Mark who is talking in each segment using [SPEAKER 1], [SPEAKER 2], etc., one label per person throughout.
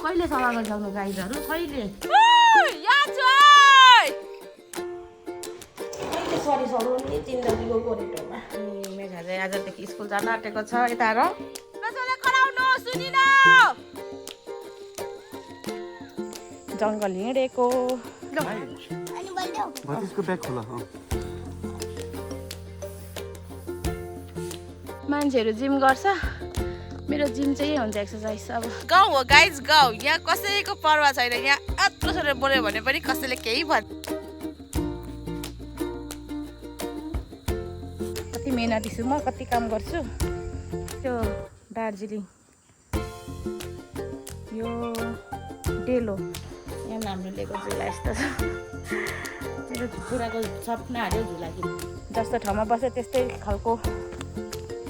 [SPEAKER 1] कहिले सफा गरिसक्नु गाईहरू कहिले सरी सर नि जिन्दगीको गोरेटोमा मेघा चाहिँ आजदेखि स्कुल जान आँटेको छ यता र जङ्गल हिँडेको मान्छेहरू जिम गर्छ मेरो जिम चाहिँ यही हुन्छ एक्सर्साइज अब गाउँ हो गाइज गाउँ यहाँ कसैको पर्वा छैन यहाँ यत्रो छोडेर बोल्यो भने पनि कसैले केही भन्छ कति मेहनती छु म कति काम गर्छु त्यो दार्जिलिङ यो डेलो यहाँ नामले लिएको झुला यस्तो छ मेरो बुढाको सपना हाल्यो झुला कि जस्तो ठाउँमा बस्यो त्यस्तै खालको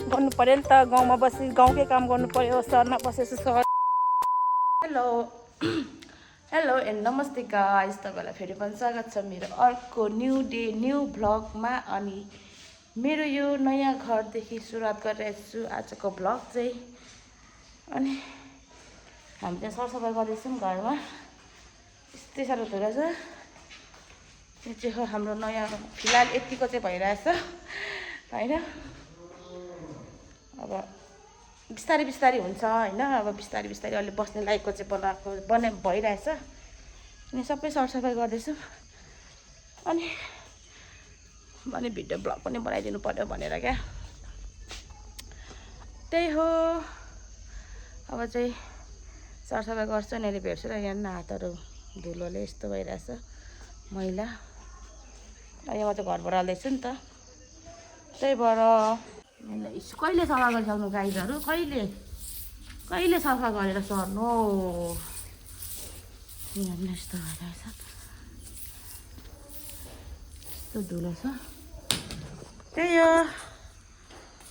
[SPEAKER 1] गर्नु पर्यो नि त गाउँमा बसी गाउँकै काम गर्नु पर्यो सहरमा बसेछु सहर हेलो हेलो एन्ड नमस्ते गाइस तपाईँलाई फेरि पनि स्वागत छ मेरो अर्को न्यू डे न्यू भ्लगमा अनि मेरो यो नयाँ घरदेखि सुरुवात गरिरहेको छु आजको भ्लग चाहिँ अनि हामी चाहिँ सरसफाइ गर्दैछौँ घरमा यस्तै साह्रो धुरहेछ यो चाहिँ हो हाम्रो नयाँ फिलहाल यतिको चाहिँ भइरहेछ होइन अब बिस्तारै बिस्तारै हुन्छ होइन अब बिस्तारै बिस्तारै अहिले बस्ने लायकको चाहिँ भइरहेछ अनि सबै सरसफाइ गर्दैछु अनि भिडियो ब्लग पनि बनाइदिनु पर्यो भनेर क्या त्यही हो अब चाहिँ सरसफाइ गर्छु नि भेट्छु र यहाँ हातहरू धुलोले यस्तो भइरहेछ मैला यहाँ म चाहिँ घरबाट हाल्दैछु नि त त्यही भएर कहिले सफा गरिसक्नु गाईहरू कहिले सफा गरेर सर्नु यहाँ यस्तो भइरहेछ यस्तो धुलो छ त्यही हो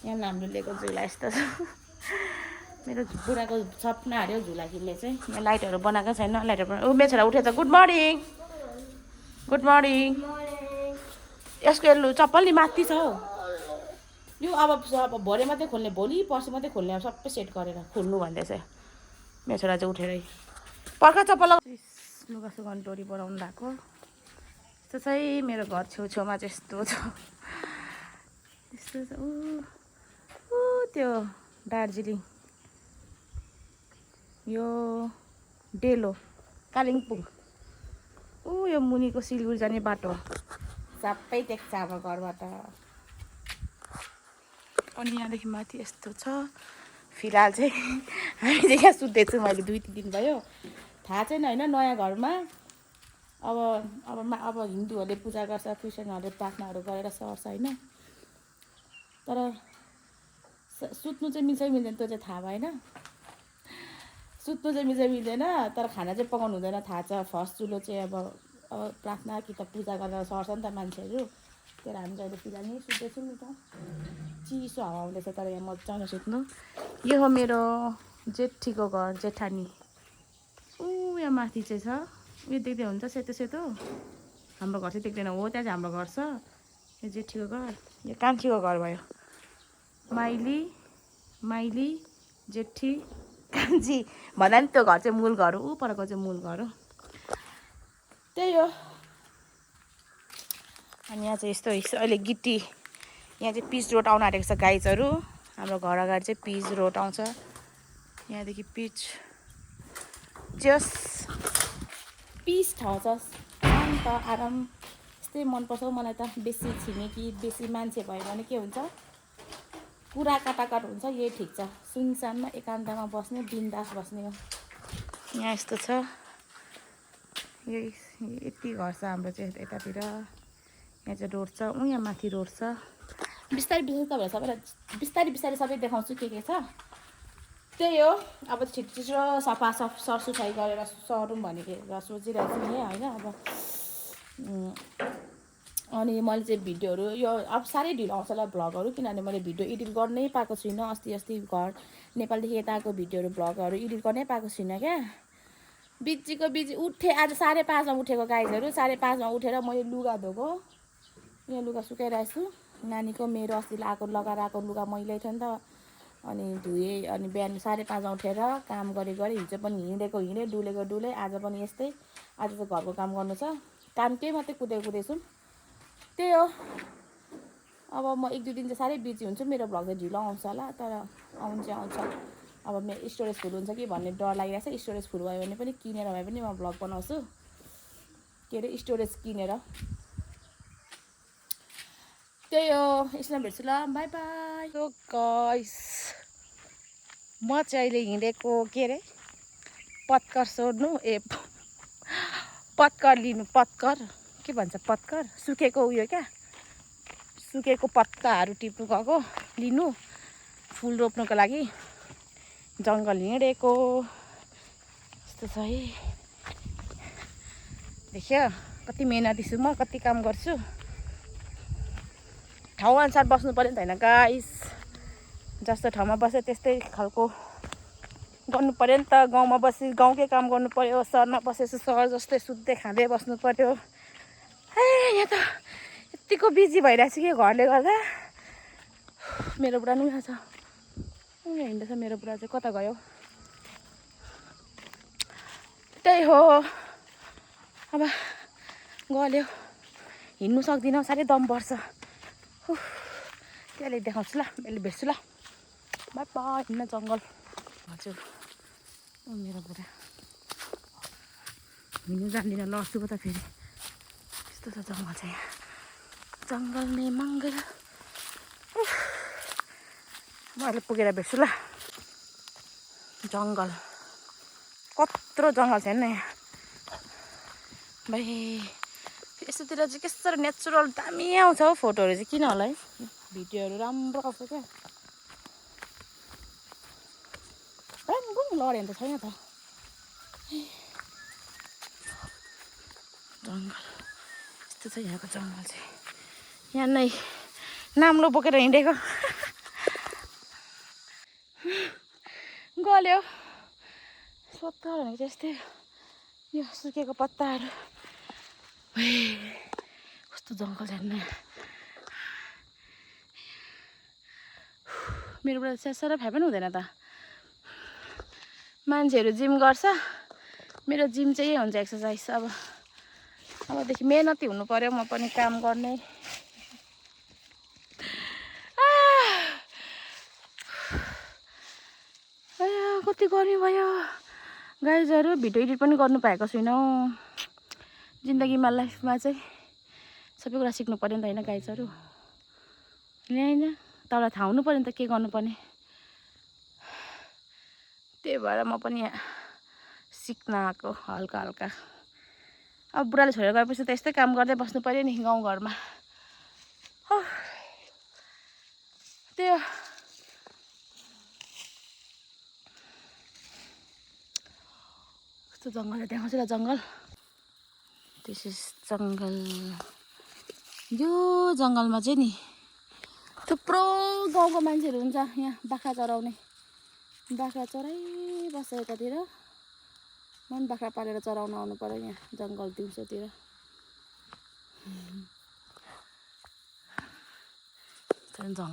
[SPEAKER 1] यहाँ नामले लिएको झुला यस्तो छ मेरो बुढाको सपना हाल्यो झुला किन्ने चाहिँ यहाँ लाइटहरू बनाएको छैन लाइटहरू मेछेर उठेछ गुड मर्निङ यसको हेर्नु चप्पल नि माथि छ हौ यो अब भरे मात्रै खोल्ने भोलि पर्सि मात्रै खोल्ने अब सबै सेट गरेर खोल्नु भन्दैछ मेरो छोरा चाहिँ उठेरै पर्खा चप्पल लुगा सुगाउनु डोरी बनाउनु भएको यस्तो चाहिँ मेरो घर छेउछेउमा चाहिँ यस्तो छ यस्तो छ ऊ त्यो दार्जिलिङ यो डेलो कालिम्पोङ यो मुनिको सिलगढी जाने बाटो सबै देख्छ अब घरबाट अनि यहाँदेखि माथि यस्तो छ फिलहाल चाहिँ हामी चाहिँ यहाँ सुत्दैछौँ मैले 2-3 दिन भयो थाहा छैन होइन नयाँ घरमा अब हिन्दूहरूले पूजा गर्छ क्रिस्चियनहरूले प्रार्थनाहरू गरेर सर्छ होइन तर सुत्नु चाहिँ मिल्छ मिल्दैन त्यो चाहिँ थाहा भएन सुत्नु चाहिँ मिल्छ मिल्दैन तर खाना चाहिँ पकाउनु हुँदैन थाहा छ फर्स्ट चुलो चाहिँ अब प्रार्थना कि त पूजा गरेर सर्छ नि त मान्छेहरू त्यही हामी अहिले फिलहाल नै सुत्दैछौँ नि त चिसो हावा आउँदैछ तर यहाँ मजाले सुत्नु यो हो मेरो जेठीको घर जेठानी यहाँ माथि चाहिँ छ उयो देख्दै हुन्छ सेतो सेतो हाम्रो घर चाहिँ देख्दैन हो त्यहाँ चाहिँ हाम्रो घर छ यो जेठीको घर यो कान्छीको घर भयो माइली जेठी कान्छी भन्दा नि त्यो घर चाहिँ मूल घर हो ऊ परको चाहिँ मूल घर हो त्यही हो अनि यहाँ चाहिँ यस्तो अहिले गिटी यहाँ चाहिँ पिच रोड आउन आँटेको छ गाइजहरू हाम्रो घर अगाडि चाहिँ पिच रोड आउँछ यहाँदेखि पिच जस पिस ठाउँ छ शान्त आराम यस्तै मनपर्छ मलाई त बेसी छिमेकी बेसी मान्छे भयो भने के हुन्छ कुरा काटाकाट हुन्छ यही ठिक छ सुनसानमा एकान्तमा बस्ने बिन्दास बस्ने हो यहाँ यस्तो छ यति घर छ हाम्रो चाहिँ यतातिर यहाँ चाहिँ रोड छ यहाँ माथि रोड छ बिस्तारै बिस्तारै तपाईँलाई बिस्तारै सबै देखाउँछु के छ त्यही हो अब छिटो सफा सरसफाइ गरेर सरौँ भनेर सोचिरहेको छु नि होइन अब अनि मैले चाहिँ भिडियोहरू यो अब साह्रै ढिलो आउँछ होला भ्लगहरू किनभने मैले भिडियो एडिट गर्नै पाएको छुइनँ अस्ति घर नेपालदेखि यताको भिडियोहरू भ्लगहरू एडिट गर्नै पाएको छुइनँ क्या बिजी उठेँ आज 5:30मा उठेको गाइजहरू 5:30मा उठेर मैले लुगा धोएको यहाँ लुगा सुकाइरहेको छु नानीको मेरो अस्ति लगाएर आएको लुगा मैलै थियो नि त अनि धुएँ अनि बिहान 5:30 उठेर काम गरे हिजो पनि हिँडेँ डुलेँ आज पनि यस्तै। आज त घरको काम गर्नु छ, काम केही मात्रै कुदेको छौँ। त्यही हो, अब म 1-2 दिन चाहिँ साह्रै बिजी हुन्छु। मेरो भ्लग चाहिँ ढिलो आउँछ होला, तर आउँछ। अब मेरो स्टोरेज फुल हुन्छ कि भन्ने डर लागिरहेको छ। स्टोरेज फुल भयो भने पनि किनेर भए पनि म भ्लग बनाउँछु, के अरे स्टोरेज किनेर। त्यही हो, यसमा भेट्छु ल, बाई बाई। सो गाइस, म चाहिँ अहिले हिँडेको के अरे पत्कर सोध्नु, पत्कर लिनु, पत्कर के भन्छ, पत्कर सुकेको उयो क्या, सुकेको पत्ताहरू टिप्नु गएको लिनु, फुल रोप्नुको लागि। जङ्गल हिँडेको यस्तो छ है, देख्यो कति मेहनती छु म, कति काम गर्छु। ठाउँ अनुसार बस्नु पर्यो नि त होइन गाइस, जस्तो ठाउँमा बस्यो त्यस्तै खालको गर्नु पर्यो नि त। गाउँमा बसी गाउँकै काम गर्नु पर्यो, सहरमा बसेपछि सहर जस्तै सुत्दै खाँदै बस्नु पर्यो। यहाँ त यत्तिको बिजी भइरहेको छु कि घरले गर्दा। मेरो बुढा पनि छ, हिँड्दैछ मेरो बुढा चाहिँ, कता गयो? त्यही हो, अब गल्यो, हिँड्नु सक्दिनँ, साह्रै दम पर्छ। त्यसले देखाउँछु ल, मैले भेट्छु ल, बाई बाई। हिँड्न जङ्गल, हजुर मेरो बुढा हिँड्नु जान्दिनँ, लड्छु पो त फेरि। यस्तो छ जङ्गल चाहिँ, जङ्गल नै मङ्गल। म अहिले पुगेर भेट्छु ल, जङ्गल कत्रो जङ्गल छ नि यहाँ भाइ। यस्तोतिर चाहिँ कस्तो नेचुरल दामी आउँछ हौ फोटोहरू चाहिँ, किन होला है, भिडियोहरू राम्रो आउँछ क्या। लड्यो भने त छैन त जङ्गल। यस्तो छ यहाँको जङ्गल चाहिँ, यहाँ नै नाम्लो बोकेर हिँडेको गल्यो। सोत्तर भनेको चाहिँ यस्तै, यो सुकेको पत्ताहरू। कस्तो जङ्गल छ नि, मेरो बुढा स्याहार भए पनि हुँदैन त। मान्छेहरू जिम गर्छ, मेरो जिम चाहिँ यही हुन्छ, एक्सर्साइज। अबदेखि मेहनती हुनु पर्यो, म पनि काम गर्ने। कति गर्मी भयो गाइजहरू, भिडियो एडिट पनि गर्नु पाएको छुइनँ जिन्दगीमा, लाइफमा चाहिँ सबै कुरा सिक्नु पर्यो नि त होइन गाइजहरू, होइन तपाईँलाई थाहा हुनु पर्यो नि त के गर्नुपर्ने। त्यही भएर म पनि यहाँ सिक्न आएको हल्का हल्का। अब बुढाले छोडेर गएपछि त यस्तै काम गर्दै बस्नु पर्यो नि गाउँघरमा। त्यो कस्तो जङ्गल देखाउँछु ल, जङ्गल। दिस इज जङ्गल। यो जङ्गलमा चाहिँ नि थुप्रो गाउँको मान्छेहरू हुन्छ, यहाँ बाख्रा चराउने, बाख्रा चराइबस्छ यतातिर। म पनि बाख्रा पालेर चराउन आउनु पर्यो यहाँ जङ्गल दिउँसोतिर। जङ्गल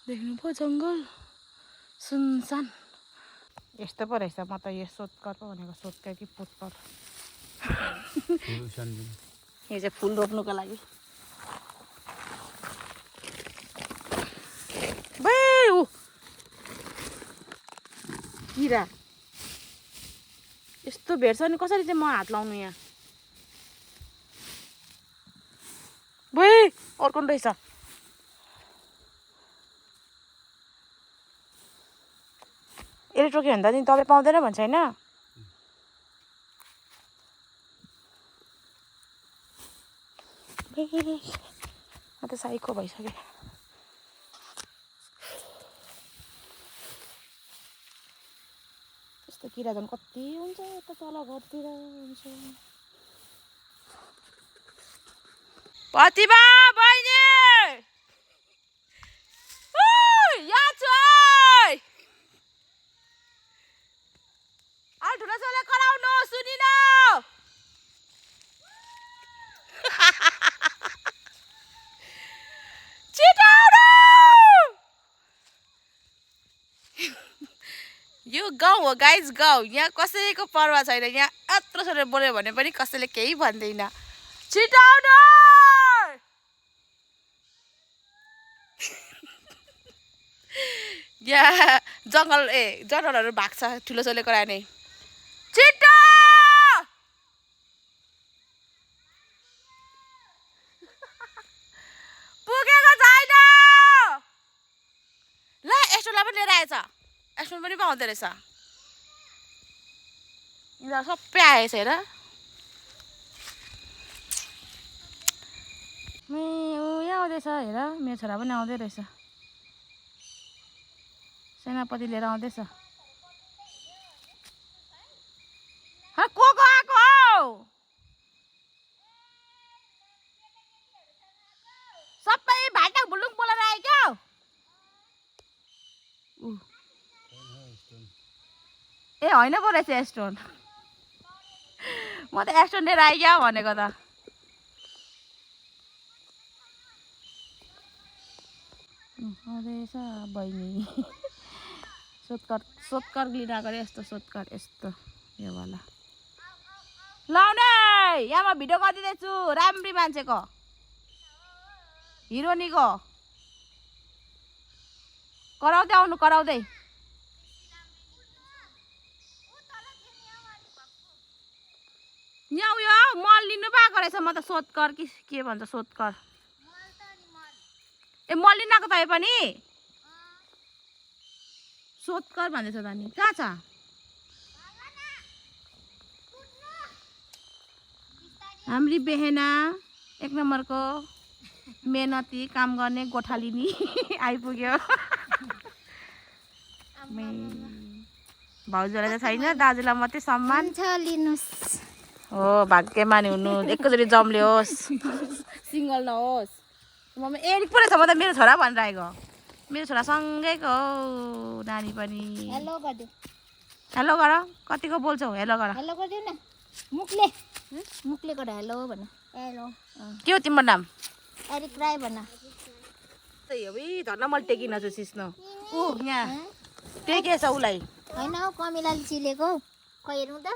[SPEAKER 1] देख्नु पो, जङ्गल सुनसान यस्तो पो रहेछ। म त यो सोत्तर पो भनेको, सोत्तर कि पोत्तर। यो चाहिँ फुल रोप्नुको लागि। किरा यस्तो भेट्छ नि, कसरी चाहिँ म हात लाउनु यहाँ? अर्को रहेछ। यसले टोक्यो भने त नि तपाईँ पाउँदैन भन्छ होइन? म त साइको भइसक्यो। त्यस्तो किरा झन् कति हुन्छ यता तल घरतिर हुन्छ। प्रतिभा बहिनी यहाँ छु है, ठुलो छोराले कराउनु सुनिन। छिटो आउनु। यो गाउँ हो गाइज, गाउँ। यहाँ कसैको पर्वा छैन। यहाँ यत्रो छोडेर बोल्यो भने पनि कसैले केही भन्दैन। छिटो आउनु। यहाँ जङ्गल जनावरहरू भाग्छ ठुलो छोले करायो नि। छिटो पुगेको छैन। ल एस्टोनलाई पनि लिएर आएछ। एस्टोन पनि पाउँदो रहेछ। यिनीहरू सबै आएछ हेर। यहाँ आउँदैछ हेर। मेरो छोरा पनि आउँदै रहेछ। सेनापति लिएर आउँदैछ। को आएको? सबै भाइटा भुलुङ बोलेर आयो क्या। ए होइन पो रहेछ एस्टोन। म त एस्टोन लिएर आइ क्या भनेको त। आउँदैछ बहिनी। सोधकर लिन गरे यस्तो सोधकर यस्तो यो वाला। लाउने यहाँ म भिडियो गरिदिँदैछु राम्री मान्छेको हिरोनीको। कराउँदै आउनु कराउँदै। यहाँ उयो मल लिनु पाएको रहेछ। म त सोधकर कि के भन्छ सोधकर। ए मल लिन आएको तपाईँ पनि? सोधकर भन्दैछ त नि। कहाँ छ? हाम्री बेहेना एक नम्बरको मेहनती काम गर्ने गोठालिनी आइपुग्यो। भाउजूलाई त छैन, दाजुलाई मात्रै सम्मान छ। लिनुहोस्। हो भाग्यमानी हुनु। एकैचोटि जम्ले होस्, सिङ्गल नहोस्। मम्मी एरिक पो रहेछ। म त मेरो छोरा भनेर आएको। मेरो छोरा सँगैको हो नानी पनि। हेलो गरिदिउ। हेलो गर। कतिको बोल्छौ? हेलो गर। हेलो गरिदिउ न। मुखले मुखले गर हेलो भन। हेलो। के हो तिम्रो नाम? एरिक राई भन। त्यही हो है। धन्न मैले टेकिन छु सिस्नो। यहाँ टेकेछ उसलाई। होइन हौ कमिलाले चिलेको। खै हेरौँ त।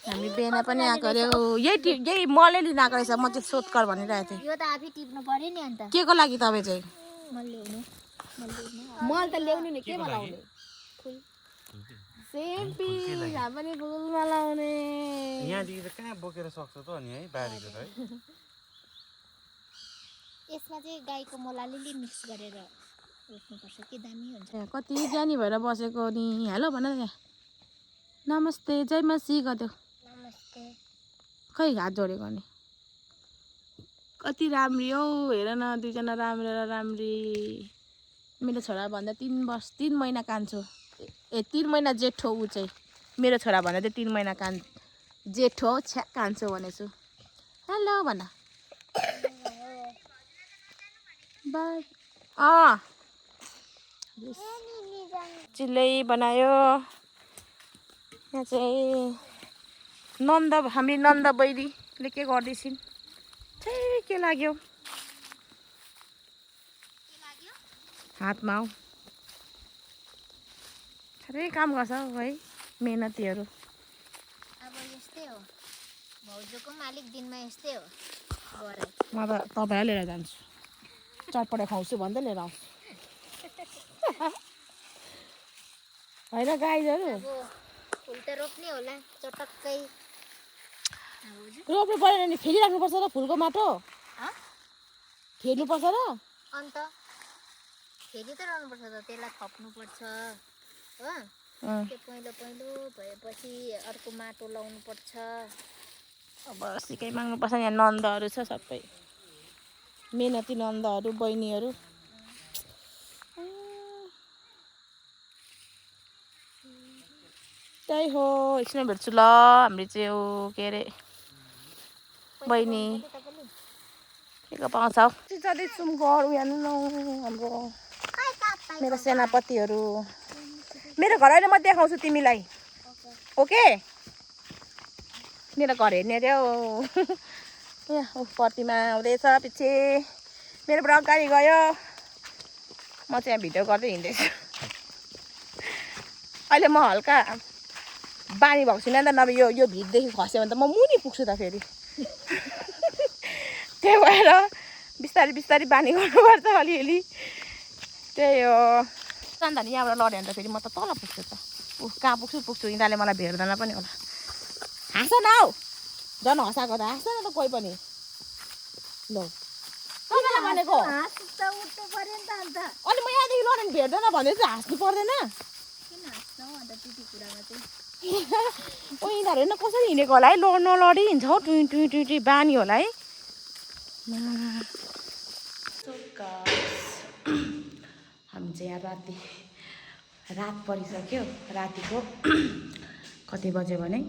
[SPEAKER 1] हामी बेना पनि आएको अरे। यही मलै लिन आएको रहेछ। म चाहिँ सोधकर भनिरहेको थिएँ। यो त आफै टिप्नु पर्यो नि अन्त। के को लागि तपाईँ चाहिँ? मल ल्याउनु। मल त ल्याउनु नि केमा लाउने? सेम्पी यहाँ पनि फुलमा लाउने।
[SPEAKER 2] यहाँदेखि त कहाँ बोकेर सक्छ त अनि है बारीको त है।
[SPEAKER 1] यसमा चाहिँ गाईको मल अलिअलि मिक्स गरेर रोप्नुपर्छ के दामी हुन्छ। कति ज्ञानी भएर बसेको नि। हेलो भन न। नमस्ते जय मसी गरिदेऊ। नमस्ते। खै हात जोडेको नि। कति राम्री हौ हेर न। दुईजना राम्रो र राम्री। मेरो छोरा भन्दा 3 महिना कान्छो। 3 महिना जेठो ऊ चाहिँ। मेरो छोरा भन्दा चाहिँ 3 महिना जेठो छ्या कान्छो भनेछु। हेलो भन। चिल्लै बनायो। यहाँ चाहिँ हामी नन्द बहिनीले के गर्दैछिन्? के लाग्यो? हातमा हौ। साह्रै काम गर्छ है मेहनतीहरू। अब यस्तै हो। भाउजूको मालिक दिनमा यस्तै हो। म त तपाईँलाई लिएर जान्छु। चटपटे खुवाउँछु भन्दै लिएर आउँछु। होइन गाईहरू फुल त रोप्ने होला चटक्कै। रोप्नु परेन नि फेरिराख्नुपर्छ र फुलको माटो। फेर्नुपर्छ र अन्त फेरि त रहनुपर्छ त। त्यसलाई थप्नुपर्छ हो। त्यो पहिलो भएपछि अर्को माटो लाउनुपर्छ। अब सिकाइ माग्नुपर्छ। यहाँ नन्दहरू छ सबै मेहनती नन्दहरू बहिनीहरू। त्यही हो। एकछिन भेट्छु ल। हाम्रो चाहिँ के अरे बहिनी के को पाउँछ हौ। जाँदैछौँ घर उयो हाम्रो मेरो सेनापतिहरू। मेरो घर अहिले म देखाउँछु तिमीलाई। ओके मेरो घर हेर्ने अरे हौ। यहाँ प्रतिमा आउँदैछ पछि। मेरो ब्लग गाडी गयो। म चाहिँ यहाँ भिडियो गर्दै हिँड्दैछु। अहिले म हल्का बानी भएको छुइनँ नि त नभए यो भिडदेखि खस्यो भने त म मुनि पुग्छु त फेरि त्यही भएर बिस्तारै बिस्तारै बानी गर्नुपर्छ अलिअलि त्यही हो अन्त नि यहाँबाट लड्यो भने त फेरि म त तल पुग्छु त कहाँ पुग्छु यिनीहरूले मलाई भेट्दैन पनि होला हाँस न हौ झन् हँसाएको त हाँस न त कोही पनि ल तपाईँलाई भनेको अनि म यहाँदेखि लड्यो भने भेट्दैन भने चाहिँ हाँस्नु पर्दैन ओ यिनीहरू न कसरी हिँडेको होला है नलडी हिँड्छ हौ टुई बानी होला है हामी चाहिँ यहाँ रात परिसक्यो रातिको कति बज्यो भने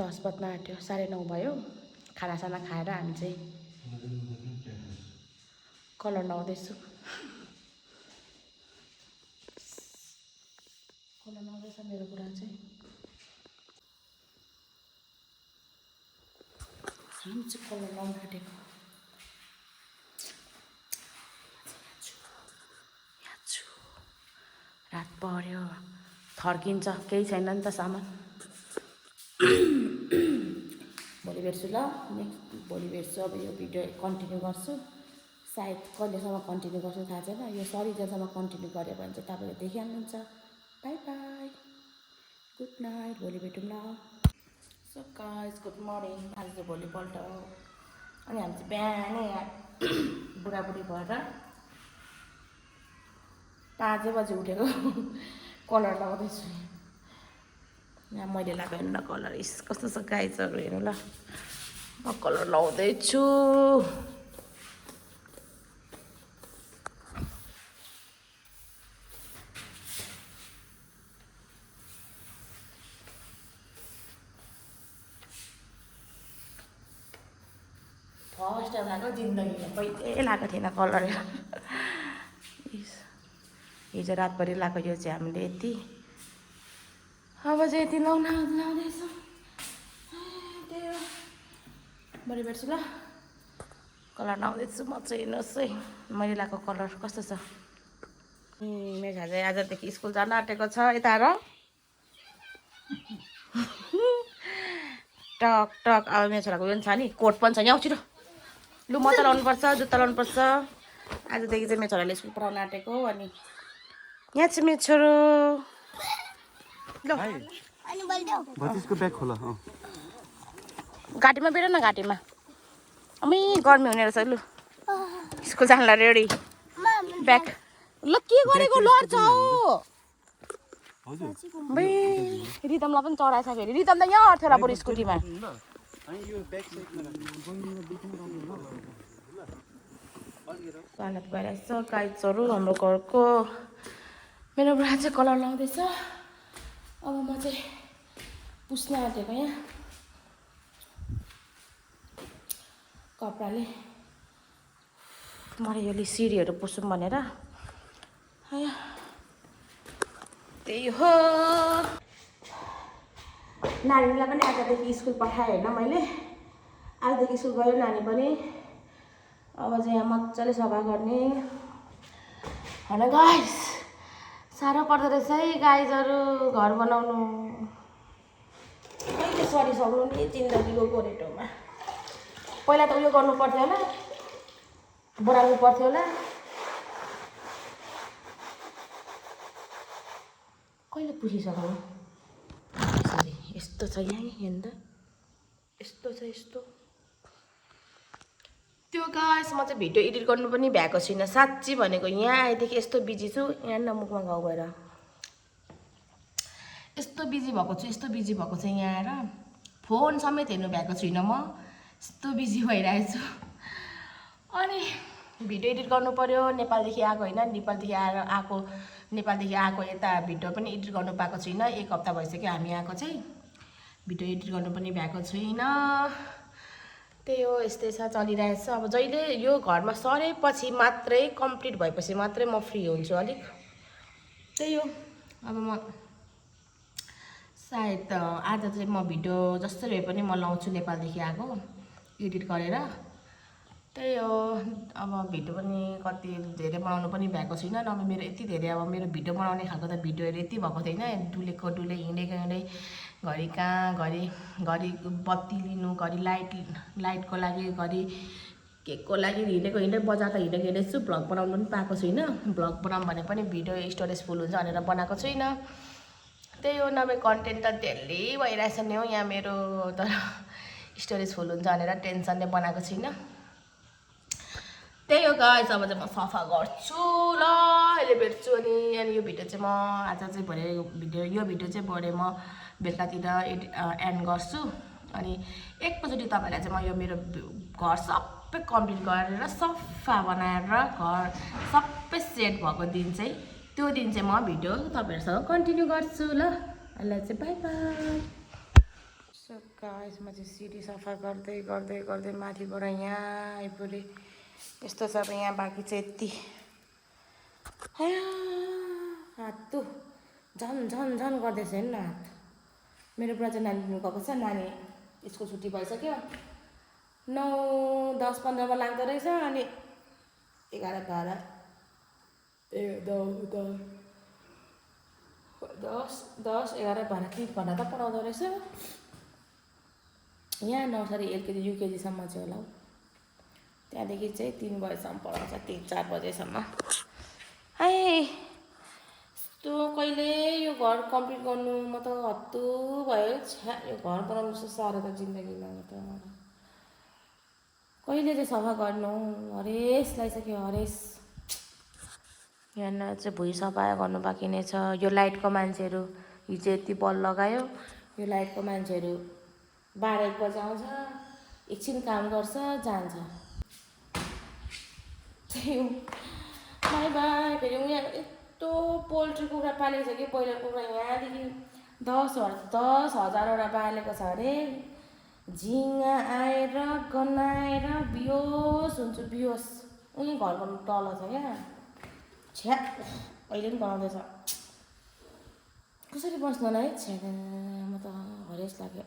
[SPEAKER 1] 10 बज्न आँट्यो 9:30 भयो खानासाना खाएर हामी चाहिँ कलर लाउँदैछु कलर लाउँदैछ मेरो कुरा चाहिँ हामी चाहिँ कलर लाउनु आँटेको रात पर्यो थर्किन्छ केही छैन नि त सामान भोलि भेट्छु ल भोलि भेट्छु अब यो भिडियो कन्टिन्यू गर्छु सायद कहिलेसम्म कन्टिन्यू गर्छु थाहा छैन यो सरिजेलसम्म कन्टिन्यू गऱ्यो भने चाहिँ तपाईँले देखिहाल्नुहुन्छ बाई बाई गुड नाइट भोलि भेटौँ ल सो गाइस गुड मर्निङ आज चाहिँ भोलिपल्ट हो अनि हामी चाहिँ बिहानै बुढाबुढी भएर 5 बजी उठेको कलर लगाउँदैछु यहाँ मैले लगाएको हेर्नु न कलर कस्तो छ गाइजहरू हेर्नु ल म कलर लगाउँदैछु फर्स्ट टाइम लगाएको जिन्दगीमा कहिले लगाएको थिएन कलर हिजो रातभरि लगाएको यो चाहिँ हामीले यति अब चाहिँ यति लाउँदैछौँ त्यही हो भोलि भेट्छु ल कलर लाउँदैछु म चाहिँ हेर्नुहोस् है मैले लगाएको कलर कस्तो छ मेरो चाहिँ आजदेखि स्कुल जान आँटेको छ यता र टक टक अब मेरो छोराको पनि छ नि कोट पनि छ यहाँ छिटो लु म त लाउनुपर्छ जुत्ता लाउनुपर्छ आजदेखि चाहिँ मेरो छोराले स्कुल पढाउन आँटेको अनि यहाँ चाहिँ मेरो छोरो
[SPEAKER 2] भतिजको ब्याग खोला
[SPEAKER 1] घाँटीमा बेर न घाँटीमा अमी गर्मी हुने रहेछ लु स्कुल जानलाई रेडी ब्याग ल के गरेको लड्छ हौ बे रिदमलाई पनि चढाएछ फेरि रिदम त यहाँ अर्थ्यो होला बरु स्कुटीमा हालत भइरहेछ गाइजहरू हाम्रो घरको मेरो बुढा चाहिँ कलर लाउँदैछ अब म चाहिँ पुस्न आँटेको यहाँ कपडाले मलाई यो सिडीहरू पुसौँ भनेर त्यही हो नानीलाई पनि आजदेखि स्कुल पठाएँ होइन मैले आजदेखि स्कुल गयो नानी पनि अब चाहिँ यहाँ मजाले सफा गर्ने होइन गाइस साह्रो पर्दो रहेछ है गाइजहरू घर बनाउनु कहिले सरिसक्नु नि जिन्दगीको गोरेटोमा पहिला त उयो गर्नु पर्थ्यो होला बढाउनु पर्थ्यो होला कहिले पुसिसक्नु यस्तो छ यहाँ हेर्नु त यस्तो छ यस्तो त्यो गाइस म चाहिँ भिडियो एडिट गर्नु पनि भ्याएको छुइनँ साँच्ची भनेको यहाँ आएदेखि यस्तो बिजी छु यहाँ न मुखमा घाउ भएर यस्तो बिजी भएको छु यहाँ आएर फोन समेत हेर्नु भ्याएको छुइनँ म यस्तो बिजी भइरहेछु अनि भिडियो एडिट गर्नु पर्यो नेपालदेखि आएको होइन नेपालदेखि आएको यता भिडियो पनि एडिट गर्नु पाएको छुइनँ 1 हप्ता भइसक्यो हामी आएको चाहिँ भिडियो एडिट गर्नु पनि भ्याएको छुइनँ त्यही हो यस्तै छ चलिरहेछ अब जहिले यो घरमा सरेपछि मात्रै कम्प्लिट भएपछि मात्रै म फ्री हुन्छु अलिक त्यही हो अब म सायद आज चाहिँ म भिडियो जसरी भए पनि म लाउँछु नेपालदेखि आएको एडिट गरेर त्यही हो अब भिडियो पनि कति धेरै बनाउनु पनि भएको छुइनँ नभए मेरो यति धेरै अब मेरो भिडियो बनाउने खालको त भिडियोहरू यति भएको थिएन डुलेको डुले हिँडेको हिँडे घरि कहाँ घरि बत्ती लिनु घरि लाइटको लागि घरि केको लागि हिँडेको हिँडे बजार त हिँडेको हिँडेछु भ्लग बनाउनु पनि पाएको छुइनँ भ्लग बनाऊँ भने पनि भिडियो स्टोरेज फुल हुन्छ भनेर बनाएको छुइनँ त्यही हो नभए कन्टेन्ट त डेली भइरहेछ नि हो यहाँ मेरो तर स्टोरेज फुल हुन्छ भनेर टेन्सनले बनाएको छुइनँ त्यही हो गाइस अब चाहिँ म सफा गर्छु ल अहिले भेट्छु अनि यो भिडियो चाहिँ म आज चाहिँ भरे यो भिडियो चाहिँ भरे म बेलुकातिर एन्ड गर्छु अनि एकपछिटि तपाईँलाई चाहिँ म यो मेरो घर सबै कम्प्लिट गरेर सफा बनाएर घर सबै सेट भएको दिन चाहिँ त्यो दिन चाहिँ म भिडियो तपाईँहरूसँग कन्टिन्यू गर्छु ल अहिले चाहिँ बाई बाई सो गाइस म चाहिँ सिडी सफा गर्दै गर्दै गर्दै माथिबाट यहाँ आइपुगेँ यस्तो छ अब यहाँ बाँकी चाहिँ यति हात झन गर्दैछ हेर्नु न हात मेरो बुढा चाहिँ नानी लिनु गएको छ नानी स्कुल छुट्टी भइसक्यो 9, 10, 15मा लाग्दो रहेछ अनि 11, 12 10, 11, 12 3 घन्टा त पढाउँदो रहेछ यहाँ नर्सरी एलकेजी युकेजीसम्म चाहिँ होला त्यहाँदेखि चाहिँ 3 बजेसम्म पढाउँछ 3-4 बजेसम्म है यस्तो कहिले यो घर कम्प्लिट गर्नु म त हत्तु भयो छ्या यो घर बनाउनु जस्तो साह्रो त जिन्दगीमा त कहिले चाहिँ सफा गर्नु हरेस लगाइसक्यो हरेस यहाँ चाहिँ भुइँ सफा गर्नु बाँकी नै छ यो लाइटको मान्छेहरू हिजो यति बल लगायो यो लाइटको मान्छेहरू 12-1 बजे आउँछ एकछिन काम गर्छ जान्छ बाई बाई फेरि उहाँ यस्तो पोल्ट्री कुखुरा पालेको छ कि ब्रोइलर कुखुरा यहाँदेखि 10,000वटा पालेको छ अरे झिँगा आएर गनाएर बियोस हुन्छु बियोस उहीँ घरको तल छ क्या छ्या अहिले पनि गनाउँदैछ कसरी बस्नुलाई छ्या म त हरेस लाग्यो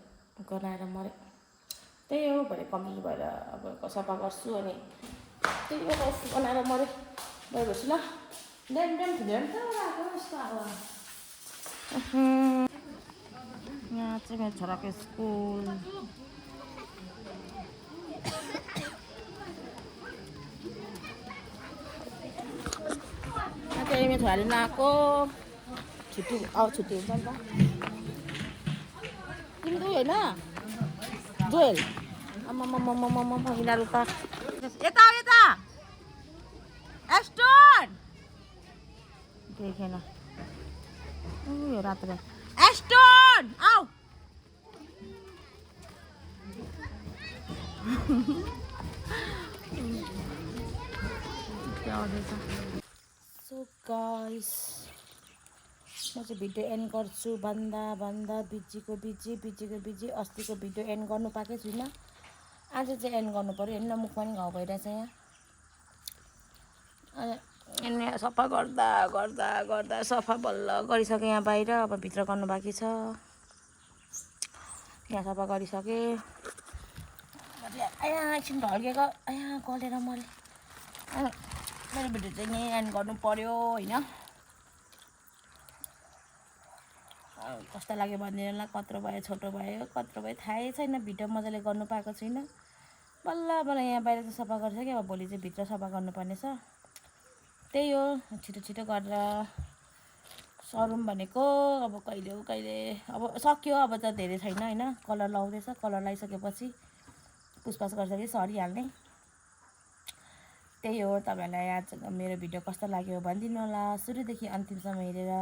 [SPEAKER 1] गनाएर मऱ्यो त्यही हो भरे कम्प्लिट भएर अब सफा गर्छु अनि त्यही हो बनाएर मऱ्यो गएपछि ल ड्याम थियो नि त यस्तो अब यहाँ चाहिँ मेरो छोराको स्कुल त्यही मेरो छोराले नआएको छुट्टी हुन्छ नि त तिम्रो होइन जोएल आम्मामामामामा यिनीहरू त यता एस्टोन देखेन यो रातो एस्टोन आऊ सो गाइस म चाहिँ भिडियो एन्ड गर्छु भन्दा बिजीको बिजी अस्तिको भिडियो एन्ड गर्नु पाएकै छुइनँ आज चाहिँ एन्ड गर्नु पऱ्यो हेर्नु न मुख पनि घाउ भइरहेछ यहाँ अनि सफा गर्दा सफा बल्ल गरिसकेँ यहाँ बाहिर अब भित्र गर्नु बाँकी छ यहाँ सफा गरिसकेँ यहाँ एकछिन ढल्केको यहाँ गलेर मैले मेरो भिडियो चाहिँ यहीँ एन्ड गर्नु पऱ्यो होइन कस्तो लाग्यो भनिदिनु ल कत्रो भयो छोटो भयो कत्रो भयो थाहै छैन भिडियो मजाले गर्नु पाएको छुइनँ बल्ल यहाँ बाहिर चाहिँ सफा गरिसक्यो अब भोलि चाहिँ भित्र सफा गर्नुपर्ने छ त्यही हो छिटो गरेर सरौँ भनेको अब कहिले अब सक्यो अब त धेरै छैन होइन कलर लाउँदैछ कलर लगाइसकेपछि पुसपास गरिसके सरिहाल्ने त्यही हो तपाईँहरूलाई आज मेरो भिडियो कस्तो लाग्यो भनिदिनु होला सुरुदेखि अन्तिमसम्म हेरेर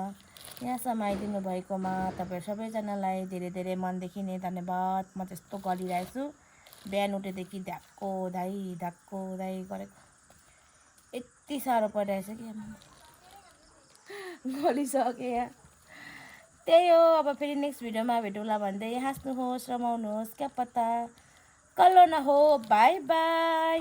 [SPEAKER 1] यहाँसम्म आइदिनु भएकोमा तपाईँहरू सबैजनालाई धेरै मनदेखि नै धन्यवाद म त्यस्तो गरिरहेको छु बिहान उठेदेखि ढाक्को धाइ गरेको यति साह्रो परिरहेछ कि गलिसकेँ यहाँ त्यही हो अब फेरि नेक्स्ट भिडियोमा भेटौँला भन्दै हाँस्नुहोस् रमाउनुहोस् क्या पत्ता कल्लो नहो बाई बाई